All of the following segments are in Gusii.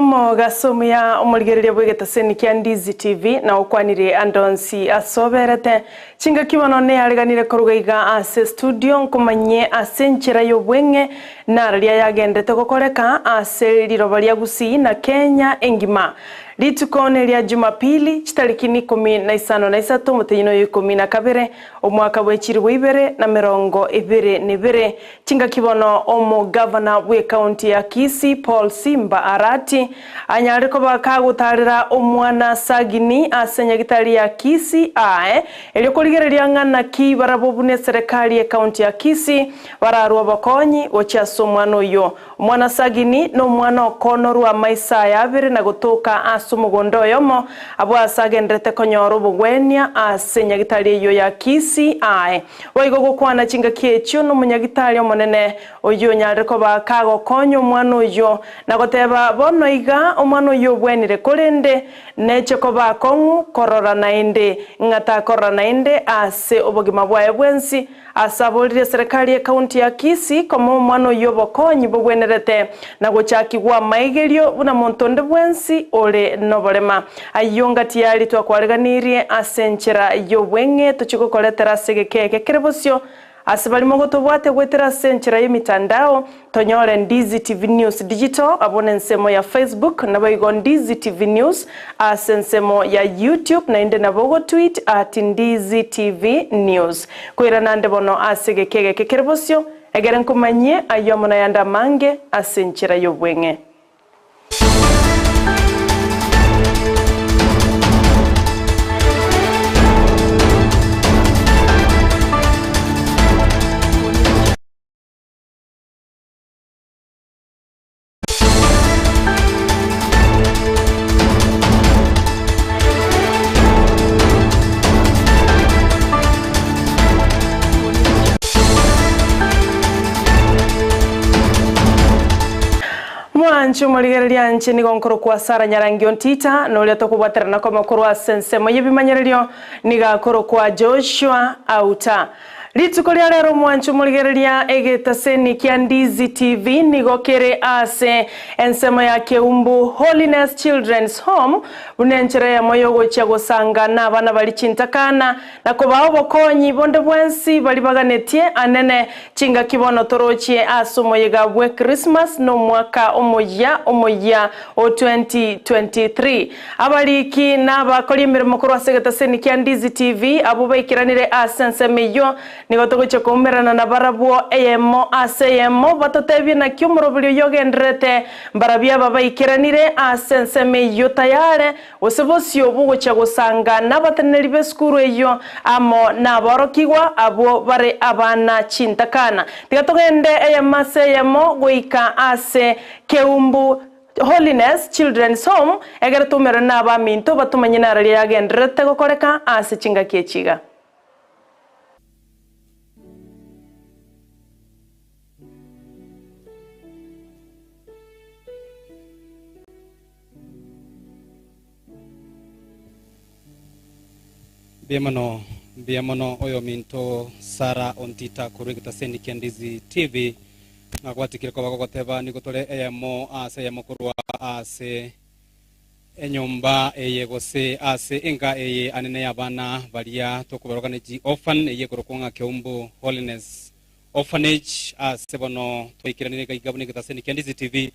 Omogaso omuya omorigereria bw'egetaseni kia Ndizi TV na okwanire ande onsi ase oberete. Chingaki bono neareganire koruga iga ase estudio nkomanyie ase enchera y'obweng'e nararia yagenderete gokoreka ase riroba ria Gusii na Kenya engima. Rituko neria Jumapili, chitariki nikomi na isano na isato omotenyi noyo ikomi na kabere, omwaka bwe chilifu ibere na merongo ebere na ebere. Chingaki bono omogavana bw'ecounty ya Kisii Paul Simba Arati anyare koba kagotarera omwana Sagini ase nyagitari ya Kisii ae erio korigereria ng'a naki barabwo buna eserekari y'ecounty ya Kisii bararwe obokonyi gochia ase omwana oyio. Omwana Sagini nomwana okonorwa amaiso aye abere na gotoka ase omogondo oyomo, abwo aase agenderete konyora obogwenia ase nyagitari eyio ya Kisii ae. Boigo gokwana chingaki echio nomonyagitari omonene oyio onyarire koba kagokonya omwana oyio, na goteba, Bono iga omwana oyio obwenire, korende neche koba akong'u korora naende, ng'a takorora naende ase obogima bwaye bwensi. Ase aborire eserekari y'ecounty ya Kisii komoa omwana oyio obokonyi bobwenerete na gochakigwa amaigerio buna monto onde bwensi ore noborema. Ayio ngati yaria twakwareganirie ase enchera y'obweng'e tochie gokoretera ase egeka eke kere bosio ase baria mogotobwatia goetera ase enchera y'emitandao Tonyore Ndizi TV News Digital abwo nensemo ya Facebook, naboigo Ndizi TV News ase ensemo ya YouTube, naende nabo ogotweet at Ndizi TV News. Koirana ande bono ase egeka egeke kere bosio, egere nkomanyie ayio amo nayande amange ase enchera y'obweng'e. Mwanche omorigereria inche nigo nkorokwa Sara Nyarangi Ontita, na oria tokobwaterana komo korwa ase ensemo y'ebimanyererio nigo akorokwa Joshua Auta. Rituko ria rero omwancho omorigereria egetaseni kia Ndizi TV nigo kere ase ensemo ya Keumbu Holiness Children's Home buna enchera eyemo yogochia gosanga nabana baria chintakana na kobaa obokonyi bonde bwensi baria baganetie anene chingaki bono torochie ase omoyega bwe Christmas na omwaka omoyia omoyia o 2023. Abariki na abakori emeremo korwa ase egetaseni kia Ndizi TV abwo baikeranire ase ensemo eyio, nigo togochia koumerana nabarabwo eyemo ase eyemo, batotebie naki omoroberi oyio ogendererete. Mbarabio aba baikeranire ase ensemo eyio tayare, gose bosio bogochia gosanga nabateneneri b'esukuru eyio amo naborokigwa abwo bare abana chintakana. Tiga togende eyemo ase eyemo goika ase Keumbu Holiness Children's Home, egere toumerane nabaminto batomanye nararia yagendererete gokoreka ase chingaki echi iga. Mbuya mono, mbuya mono oyominto Sarah Ontita korwa egetaseni kia Ndizi TV. Nagwatikire koba gogoteba nigo tore eyemo ase eyemo korwa ase enyomba eye gose ase enka eye anene y'abana baria tokobaroka ne chi orphan eye ekorokwa ng'a Keumbu Holiness Orphanage ase bono twaikiranire iga iga buna egetaseni kia Ndizi TV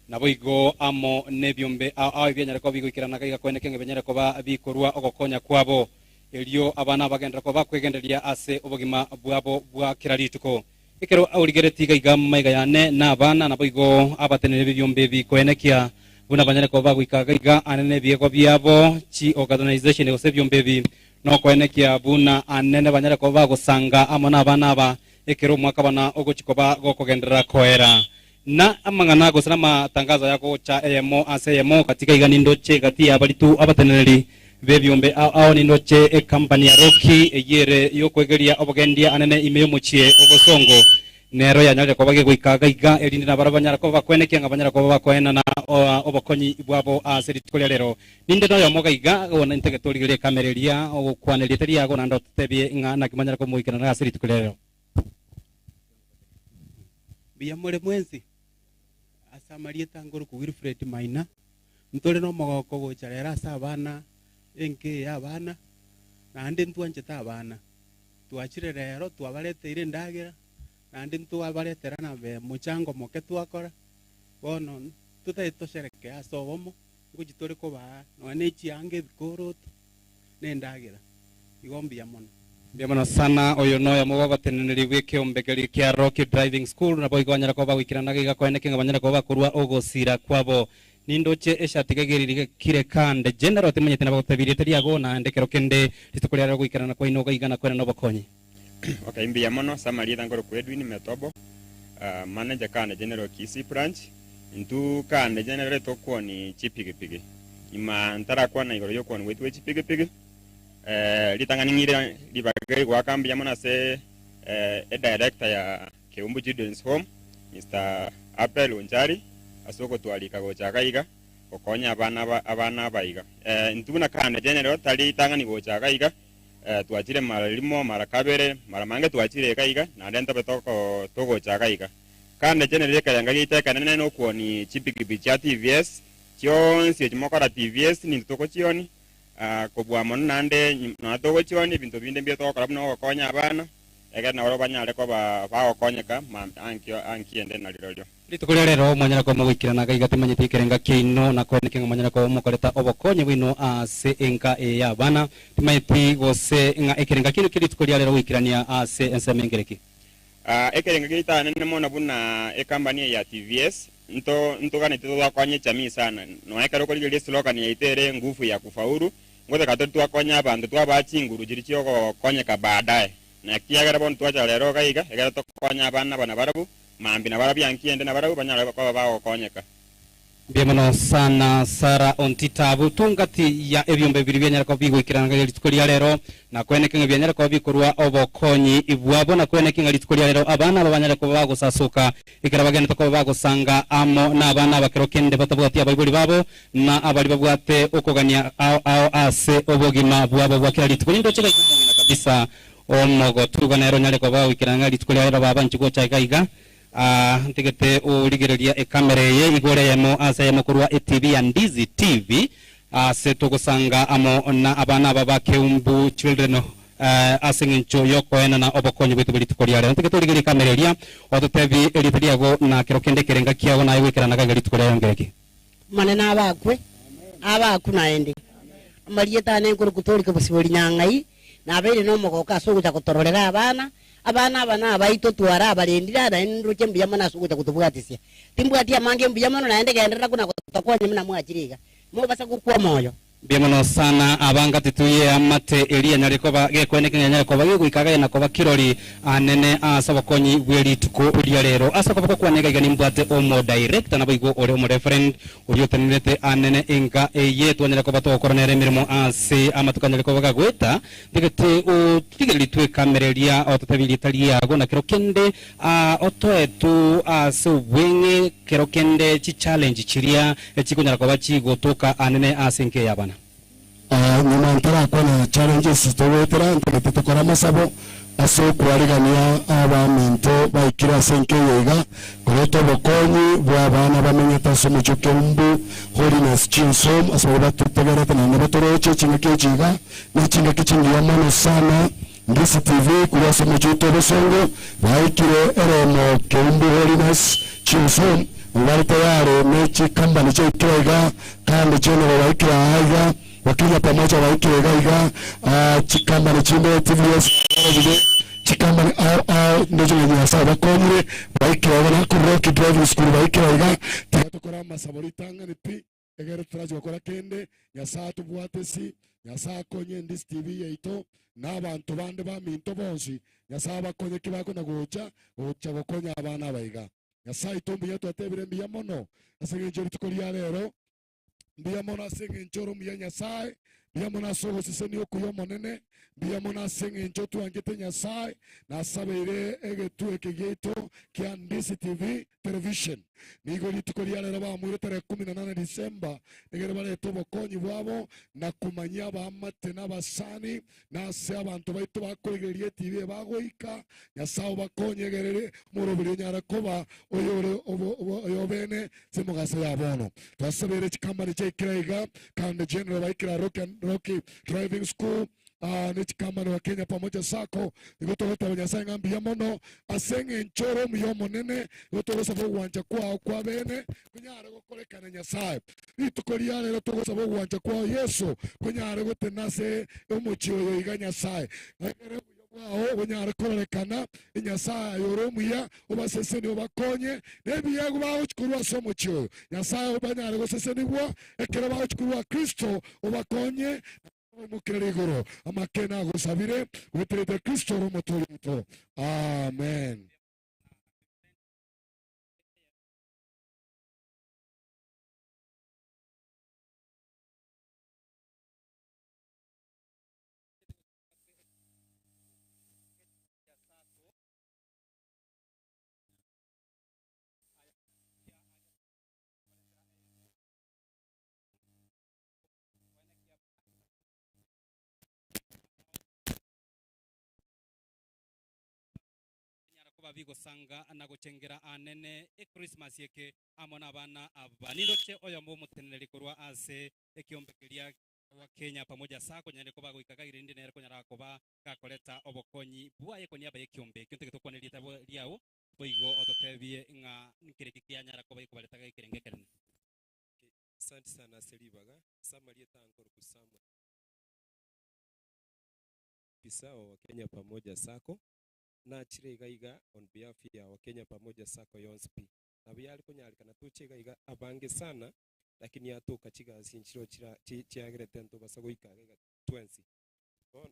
Naboigo amo nebiombe ao ao ebianyare koba bigoikerana iga koeneke ng'a bianyare koba bikorua ogokonya kwabo, erio abana abagenderere koba bakwegendereria ase obogima bwabo bwa kera rituko. Ekero aorigeretie iga iga amaiga yane na abana, naboigo abateneneri b'ebiombe ebi koenekia buna banyare koba bagoika iga iga ane nebiegwa biabo, chi organization gose ebiombe ebi, nokoenekia buna anene banyare koba bagosanga amo nabana aba ekero omwaka bana ogochi koba gokogenderera koera. Na amang'ana gose namatangazo aya gocha eyemo ase eyemo gati gaiga nindoche gati y'abaritu abateneneri b'ebiombe ao ao nindoche ecompany ya Rocky eyio ere y'okwegeria obogendia anene ime y'omochie obosongo nero yanyarire koba gegoika gaiga erinde nabarabwo banyare koba bakwenekia ng'a banyare koba bakoenana obokonyi bwabo ase rituko ria rero. Ninde noyomo gaiga bono intagete origererie ekamera eria ogokwana erieta riago naende ototebie ng'a naki mwanyare komoikerana ase rituko ria rero. Mbuya more mwensi, ase amarieta nkorokwa Wilfred Maina. Ntore nomogoko gocha rero ase abana, enka eye y'abana, naende ntwanchete abana. Twachire rero twabareteire endagera, naende ntwabaretera na mochango moke twakora, bono totagete tosherekee ase obomo, ngochi tore kobaa nonya ne chianga ebikoroto, na endagera. Igo mbuya mono. Mbuya mono sana. Oyo noyomo bw'abateneneri bw'ekeombe keria kia Rocky Driving School, naboigo banyare koba bagoikerana iga koeneke ng'a banyare koba bakorua ogosira kwabo. Nindoche eshati gegeriri kire kande General timanyeti nabagotebirie tari ago naende ekero kende rituko riarero goikerana kwaino gaiga na koenana obokonyi. Okay, mbuya mono ase amarieta nkorokwa Edwin Metobo, ah, manager kande General Kisii branch. Intwe kande General tokwoni chipigipigi. Nyuma ntarakwana igoro y'okwoni gwaito gwe chipigipigi, eh, ritang'ani ng'ire ribaga rigoaka mbuya mono ase eh, edirector ya Keumbu Children's Home, Mister Abel Onchari, ase ogotwarika gocha iga iga gokonya abana aba abana aba iga. Eh, intwe buna kande General tari ritang'ani gocha iga iga, eh, twachire mara rimo, mara kabere, mara mange twachire iga iga, naende ntobe toko togocha iga iga. Kande General ekerenga giaito ekenene nokwoni chipikipiki chia TVS, chionsi echi mokora TVS nintwe togochioni, ah, kobua mono naende nonya togochioni ebinto binde mbiya togokora buna ogokonya abana, Ekero nabarabwo banyare koba bagokonyeka ankio anki ende narirorio. Rituko ria rero mwanyare koba mogoikerana iga iga timanyeti ekerenga kiaino, na koeneke ng'a mwanyare koba mokoreta obokonyi bwaino ase enka eye y'abana. Timanyeti gose ng'a ekerenga kiaino kia rituko ria rero goikerania ase ensemo engereki. Ekerenga giaito anene mono buna ecompany eye ya TVS, nto ntoganeti tobakonye jamii sana. Nonya ekero okorigereria eslogan yaito ere nguvu ya kufaulu, Ngoteka tore twakonya abanto twabaa chinguru chiria chi'ogokonyeka baadaye. Na ekiagera bono twacha rero iga iga, ekero tokonya abana aba nabarabwo, mambia nabarabwo anki ende nabarabwo banyare koba bagokonyeka. Mbuya mono sana Sarah Ontita abwo tongati ya ebiombe biria bianyare koba bigoikerana ng'a rituko ria rero na koeneke ng'a bianyare koba bikorwa obokonyi bwabo na koeneke ng'a rituko ria rero abana aba banyare koba bagosasoka Ekero bagenderete koba bagosanga amo nabana aba kero kende batabwati abaibori babo, na abaria babwate okogania ao ao ase obogima bwabo bwa kera rituko. Nindoche gaiga omong'ina kabisa omogotu iga nere onyare koba goikerana ng'a rituko riaye baba inche gocha iga iga. Aa ntigete origereria ekamera eye igo ore eyemo ase eyemo korwa etv ya Ndizi TV Ase togosanga amo na abana aba ba Keumbu Children ase eng'encho y'okoenana obokonyi bwaito bwe rituko ria rero. Ntoke torigerie ekamera eria, ototebi erieta riago na kero kende ekerenga kiago naye goikerana gaiga rituko ria yongereki. Omonene abakwe, abakwe naende. Amarieta ane nkorokwa Torike Bosibori Nyang'ai, nabeire nomogooko ase ogocha gotororera abana, abana aba nabaito tware abarendire naende nroche mbuya mono ase ogocha gotobwatisia. Timbwati amange mbuya mono naende genderera buna gotokonya buna mwachire iga. Mobasa gokwa omoyo. Mbuya mono sana abanga tituye eamate eria enyare koba gekweneke ng'a enyare koba gegoika gaya na koba kirori anene ase obokonyi bwe rituko ria rero. Ase okoboko kwane iga iga nimbwate omo director naboigo ore omo referend oria otenenerete anene enka eye twanyare koba togokora nere emeremo ase amatuko anyare koba gagoeta. Ntagete otigererie twekamera eria ototebi erieta riago na kero kende Aa, otoe tu ase obweng'e kero kende chichallenge chiria chikonyara koba chigotoka anene ase enka ey'abana. Aa, nyuma ntarakwana challenges togoetera, ntagete tokore amasabo ase okwarigania abaminto baikire ase enka eye iga, koreta obokonyi bwa abana bamenyete ase omochie o Keumbu, Holiness Chinsom, ase baria batotegerete naende batoroche chingaki echi iga, ne chingaki chingiya mono sana. Ndisi TV korwa ase omochie oito obosongo baikire eromo Keumbu Holiness Children's Home bare tayari ne chikambani chiaikire iga kandi chi'enero baikire aa iga Wakenya Pamoja baikire iga iga ah, chikambani chinde TVS barorire chikambani ao ao ndoche ng'a Nyasaye bakonyire baikire iga na Rocky Driving School baikire iga tiga tokore amasabo ritang'ani pi Egere torache gokora kende, Nyasae atobwate esi, Nyasae akonye Ndisi TV yaito, na abanto bande baminto bonsi, Nyasae abakonye ki bakonya gocha, gocha gokonya abana aba iga. Nyasae oito mbuya twatebire mbuya mono ase eng'encho rituko ria rero, mbuya mono ase eng'encho ore omuya Nyasae. Mbuya mono ase ogosesenia okuya Omonene, mbuya mono ase eng'encho otwanchete Nyasae, nasabeire egetuo eke giaito kia Ndisi TV Television. Nigo rituko ria rero bamoire tarehe 18 Disemba, egere barete obokonyi bwabo na komanyia abaamate na abasani na ase abanto baito bakorigereria etibi eye bagoika. Nyasae obakonye egere omoroberi onyare koba oyore oyobene ase emogaso ya bono. Twasabeire chikambani chiaikire aiga, Kande General baikire Rocky, Rocky Driving School, ah, ne chikambani wa Kenya Pamoja Sacco. Nigo togoteba Nyasae ng'a mbuya mono ase eng'encho ore omuya omonene, nigo togosaba ogwancha kwao kwa bene konyare gokorekana Nyasae. Rituko ria rero togosaba ogwancha kwao Yeso konyare gotena ase omochie oyo iga Nyasae. Egere obuya bwao bonyare kororekana, Nyasae aye ore omuya obasesenie obakonye nebiegwa bagochia korwa ase omochie oyo. Nyasae banyare gosesenigwa ekero bagochia korwa Kristo obakonye na obaimokerere igoro. Amakeene agosabire goeterete Kristo ore omotoori oito. Amen. Nyara koba bigosanga na gochengera anene Ekrismasi eke amo nabana aba. Nindoche oyomo bw'omoteneneri korwa ase ekiombe keria gwa Kenya Pamoja Sacco nyare koba goika iga erinde nere konyara koba gakoreta obokonyi bwaye koniaba y'ekiombe ekio. Ntagete okwane erieta riao boigo ototebie ng'a nkereki kianyara koba gekobareta ekerengo ekenene. Asante sana ase ribaga, ase amarieta ankoroku Samuel. Officer o Kenya Pamoja Sacco, nachire iga iga on behalf ya wa Kenya Pamoja Sacco yonsi pi. Nabo yare konyarekana toche iga iga abange sana, lakini yatoka chigasi nchiro chira chi chiagerete ntobasa goika iga iga twensi. Bono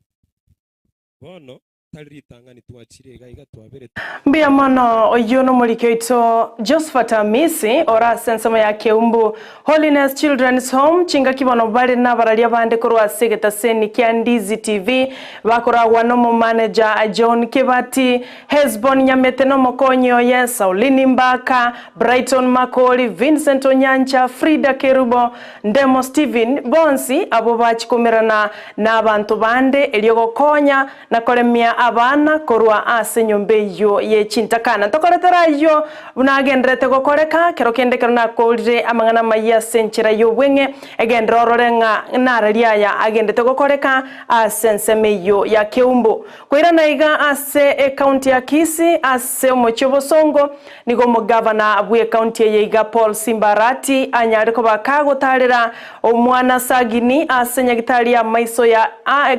bono tari ritang'ani twachire iga iga twaberete. Mbuya mono oyio nomoriki oito Josephat Amisi ore ase ensemo ya Keumbu Holiness Children's Home chingaki bono bare nabararia bande korwa ase egetaseni kia Ndizi TV bakoragwa nomomaneja John Kibati, Hesbon Nyamete nomokonyi oye Saulini Mbaka, Brighton Makori, Vincent Onyancha, Frida Kerubo, Ndemo Stephen bonsi abwo bachikomerana nabanto bande erio gokonya na koremia abana korwa ase enyomba eyio ye chintakana. Ntokoretera ayio buna agendererete gokoreka, kero kende ekero nakorire amang'ana amayia ase enchera y'obweng'e, egenderera orore ng'a nararia aya agendete gokoreka ase ensemo eyio ya Keumbu. Koirana iga ase ecounty ya Kisii ase omochie obosongo, nigo omogavana bw'ecounty eye iga Paul Simba Arati anyare koba kagotarera omwana Sagini ase nyagitari y'amaiso ya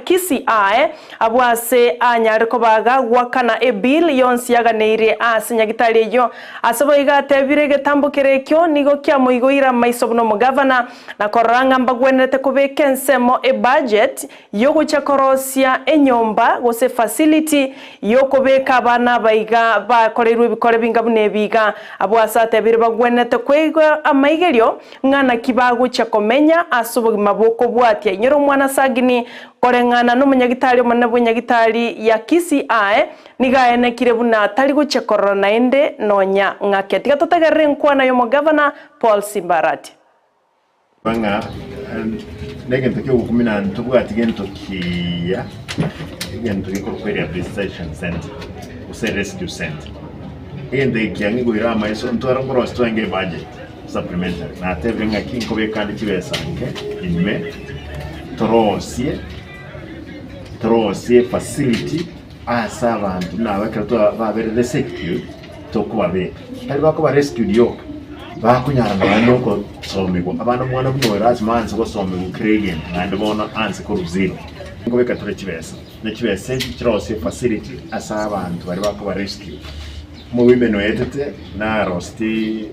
Kisii aye abwo ase anyare koba gagwakana ebill yonsi yaganeirie ase nyagitari eyio. Ase boigo atebire egetambo kere ekio nigo kiamoigoire amaiso buna omogavana na korora ng'a mbagwenerete kobeka ensemo ebudget Y'ogochia korosia enyomba gose facility y'okobeka abana aba iga bakoreirwe ebikore binga buna ebi iga. Abwo ase atebire bagwenerete koigwa amaigerio ng'a naki bagochia komenya ase obogima bw'okobwatia. Inyora omwana Sagini koreng'ana nomonyagitari omonene bw'enyagitari ya Kisii aye nigo aenekire buna tari gochia korora naende nonya ng'ake. Tiga totegerere enkwana y'omogavana Paul Simba Arati. Ng'a negento ki'ogokumia na ntobwati gento kiya, egento gekorokwa rehabilitation centre gose rescue centre. Egento eke kiang'igoire amaiso ntware nkorosia twarenge ebudget supplementary, natebire ng'aki nkobeka ande chibesa nke ime torosie torosie efacility ase abanto buna aba ekero twa babere rescued tokobabeka. Tari bakoba rescued yoka, bakonyara nonya na okosomigwa. Abana omwana buna oyo lasima aanse gosomigwa kera egento naende bono aanse korwa zero. Nkobeka tore chibesa, na chibesa echi chirosie efacility ase abanto baria bakoba rescued. Omowomen oetete naroseti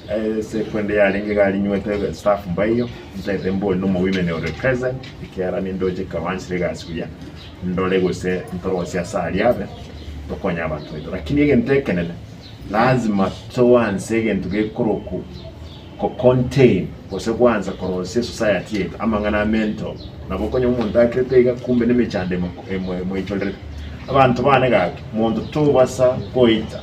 ase ekwende yarenge iga arinywete staff mbaiyo, ntaete mbori na omowomen ore present ekiagera nindoche ekabansire egasi buya. Ndore gose ntorosie ase aria abe, tokonye abanto baito. Lakini egento ekenene, lazima toanse egento gekorokwa. Ko contain gose gwansa korosia esociety yaito amang'ana a mental. Nabo okonyora omonto akirete iga kumbe nemechando emoichorerete. Abanto bane gaki, monto tobasa goita,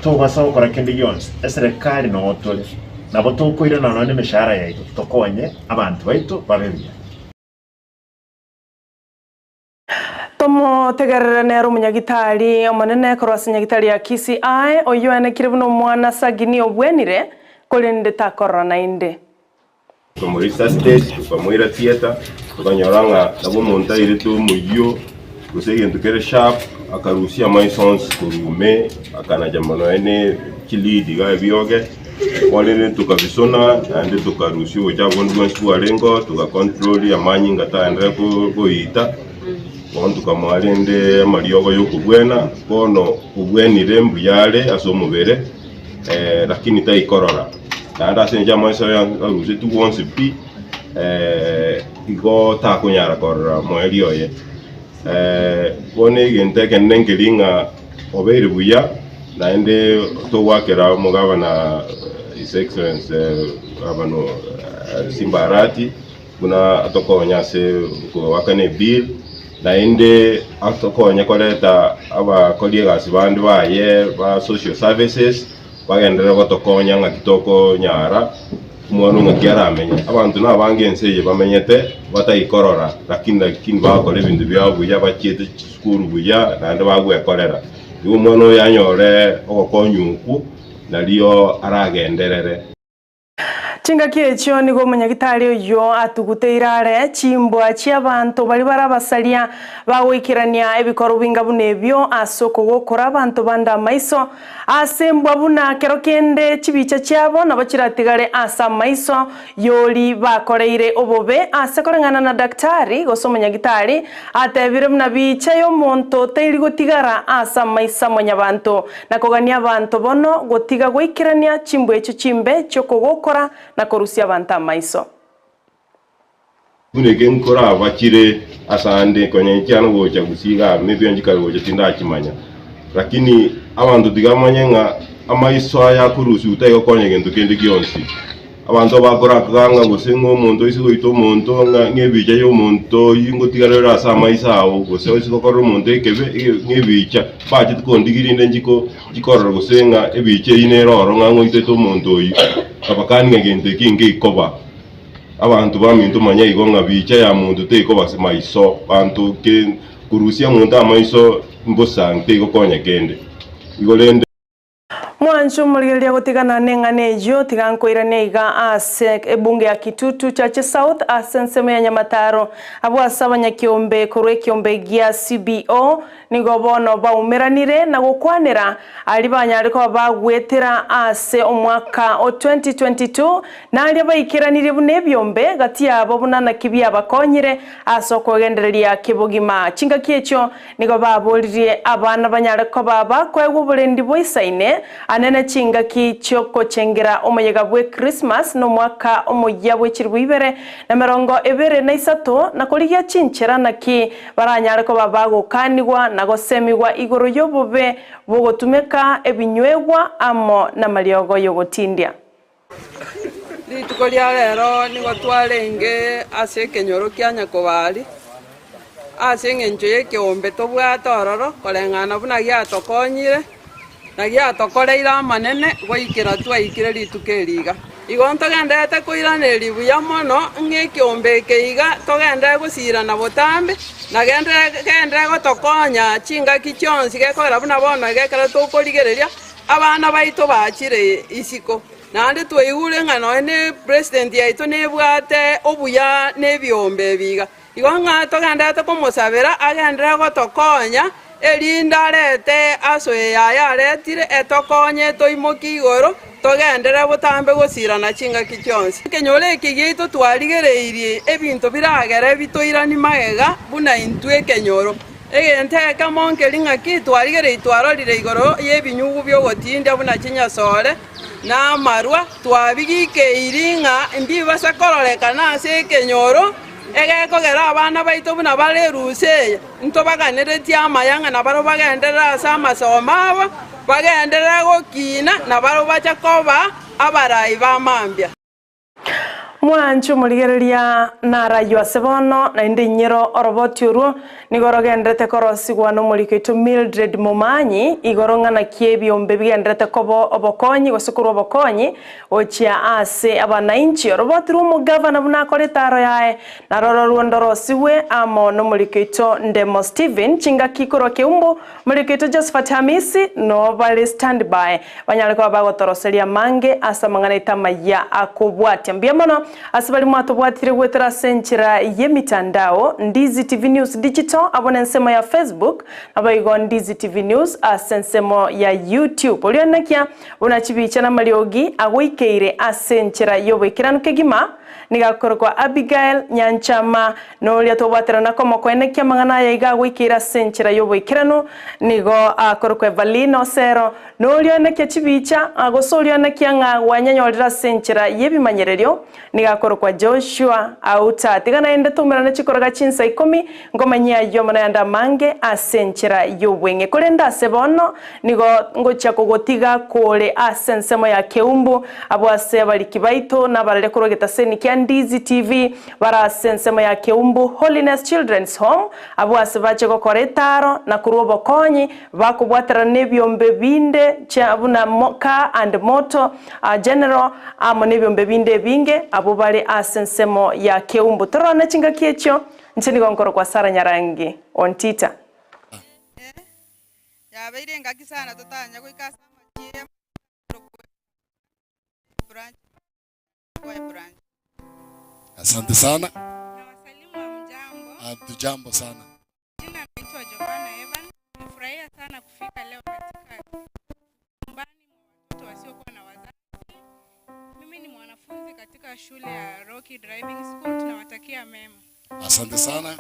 tobasa gokora kende gionsi, eserekari noo tore, nabo tokoirana nonya nemeshahara yaito tokonye abanto baito babe buya. Tomotegerere nere omonyagitari omonene korwa ase nyagitari ya Kisii aye oyio oenekire buna omwana Sagini obwenire, korende takorora naende. Tukamoresuscitate, tukamoira theatre, tukanyora ng'a nabo omonto airete omoyio gose egento kere sharp, akarusia amaiso onsi korwa ime, akanacha mono aye ne chilid iga ebioge, korende tokabisona naende tokarusia obochafu bonde bwensi bwarengeo, togacontrol amanyinga taenderera goita, bono tokamoa rende amariogo ya okobwena, bono obwenire mbuya are ase omobere lakini taikorora. Naende ase engencho y'amaiso aye arusetigwe onsi pi, igo takonyara korora moerio oye. Bono egento ekenene nkeri ng'a obeire buya, naende togoakera omogabana His Excellency Gavana Simba Arati buna atokonye ase kogoakana ebill, naende atokonye koreta abakori egasi bande baye ba social services, bagenderere gotokonya ng'aki tokonyara omwana o ng'aki aramenye. Abanto nabange ense eye bamenyete batari korora, lakini lakini bagokora ebinto biabo buya, bachiete chisukuru buya, naende bagwekorera. Igo omwana oyo anyore ogokonywa okwo, nario aragenderere. Chingaki echio nigo omonyagitari oyio atuguteire are chimbwa chi'abanto baria bare abasaria bagoikerania ebikorwa binga buna ebio ase okogokora abanto bande amaiso ase embwa buna kero kende chibicha chiabo nabo chiratigare ase amaiso y'oria bakoreire obobe ase koreng'ana na daktari gose omonyagitari atebire buna bicha y'omonto teri gotigara ase amaiso a mwanyabanto Na kogania abanto bono gotiga goikerania chimbwa echio chimbe chi'okogokora na korusia abanto amaiso. Buna eke nkoraba chire asande, konya inchiana gocha gusii igaa, maybe nchikare gocha tindachimanya. Lakini abanto tiga bamanye ng'a amaiso aya akorusiwa taigokonya gento kende gionsi. Abanto bakorakaga ng'a gose ng'a omonto oise goita omonto, ng'a ng'ebicha y'omonto oyio ngotigarere ase amaiso ao, gose oise gokorera omonto ekebe, ng'ebicha, mbachete kondigia rinde nchiko nchikorora gose ng'a ebicha eyio nere oro ng'a ng'oitete omonto oyio. Nkabakania ng'a egento eke ngeikoba. Abanto baminto manya igo ng'a bicha ya monto teikoba ase maiso, banto ke korusia omonto amaiso mbosa teigokonya kende. Igo rende. Mwanche omorigereria gotigana neng'ana eyio, tiga nkoiranie iga ase ebunge ya Kitutu Chache South ase ensemo ya Nyamataro, abwo ase abanyakiombe korwa ekiombe gia CBO nigo bono baumeranire na gokwanera aria banyare koba bagwetera ase omwaka o 2022 na aria baikeranirie buna ebiombe gati yabo buna naki biabakonyire ase okogendereria kebogima chingaki echio Nigo baboririe abana banyare koba bakoegwa oborendi boisaine anene chingaki chi'ogochengera omoyega bwe Krismas na omwaka omoyia bwe chilifu ibere na emerongo ebere na isato, na korigia chinchera naki baranyare koba bagokanigwa na gosemigwa igoro y'obobe bw'ogotumeka ebinywegwa amo namariogo y'ogotindia. Rituko ria rero nigo twarenge ase ekenyoro kia Nyakobari, ase engencho y'ekeombe tobwate ororo koreng'ana buna giatokonyire, na giatokoreire amanene goikera twaikire rituko eri iga. Igo ntogendererete koiraneria buya mono ng'a ekeombe eke iga togenderere gosirana botambe, na genderere gotokonya chingaki chionsi gekogera buna bono iga ekero tokorigereria Abana baito bachire isiko, naende twaigure ng'a nonya ne president yaito nebwate obuya na ebiombe ebi iga. Igo ng'a togendererete komosabera agenderere gotokonya, erinde arete asoe yaye aretire etokonye toimokie igoro, togenderere botambe gosirana chingaki chionsi. Ekenyoro eke giaito twarigereirie ebinto biragere bitoiranie magega buna intwe ekenyoro. Egento ekemo nkeri ng'aki twarigereiri twarorire igoro y'ebinyugu bi'ogotindia buna chinyasore na amarwa, twabigikeiri ng'a mbibase kororekana ase ekenyoro, egekogera abana baito buna bare erusa eye, ntobaganeretie amaya ng'a nabarabwo bagenderere ase amasomo abo, bagenderere gokina, nabarabwo bache koba. Abarai ba mambia. Mwanche omorigereria naraywe ase bono, naende inyero oroboti orwo nigo rogenderete korosigwa nomoriko oito Mildred Momanyi igoro ng'a naki ebiombe bigenderete koba obokonyi gose korwa obokonyi gochia ase abanainchi. Oroboti rw'omogavana buna akore etaaro yaye narororwo ndorosigwe amo nomoriko oito Ndemo Stephen chingaki korwa Keumbu Omoriko oito Josephat Hamisi noo bare standby banyare koba bagotoroseria amange ase amang'ana aito amayia akobwatia. Mbuya mono ase baria mwatobwatire goetera ase enchera y'emitandao, Ndizi TV News Digital abwo nensemo ya Facebook, naboigo Ndizi TV News ase ensemo ya YouTube. Oria onekia buna chibicha namariogi agoikeire ase enchera y'oboikeranu kegima nigo akorokwa Abigael Nyanchama Noria tobwaterana komokoenekia amang'ana aya iga agoikeire ase enchera y'oboikeranu, nigo akorokwa Evalina Osero. Noria oenekia chibicha, gose oria oenekia ng'a gwanyenyorire ase enchera y'ebimanyererio, nigo akorokwa Joshua Auta. Tiga naende toumerane chikoroga chinsa ikomi, nkomanyie ayio amo nayande amange ase enchera y'obweng'e. Korende ase bono nigo ngochia kogotiga kore ase ensemo ya Keumbu, abwo ase abariki baito nabarare korwa egetaseni kia Ndizi TV, Bare ase ensemo ya Keumbu Holiness Children's Home, abwo ase bache gokora etaaro na korwa obokonyi, bakobwaterana nebiombe binde chia buna Car and Motor General amo nebiombe binde ebinge, abwo bare ase ensemo ya Keumbu. Tororane chingaki echio, inche nigo nkorokwa Sarah Nyarangi Ontita. Yabeire engaki sana totanya goika ase amachie branch. Asante sana. Nawasalimu hamjambo. Hatujambo sana. Jina naitwa Giovanna Evan. Nimefurahia sana kufika leo katika nyumbani mwa watoto wasiokuwa na wazazi. Mimi ni mwanafunzi katika shule ya Rocky Driving School. Tunawatakia mema. Asante sana.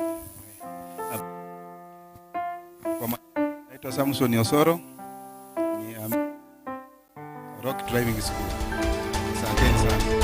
Kwa naitwa Samson Osoro ni Rock Driving School. Asanteni sana.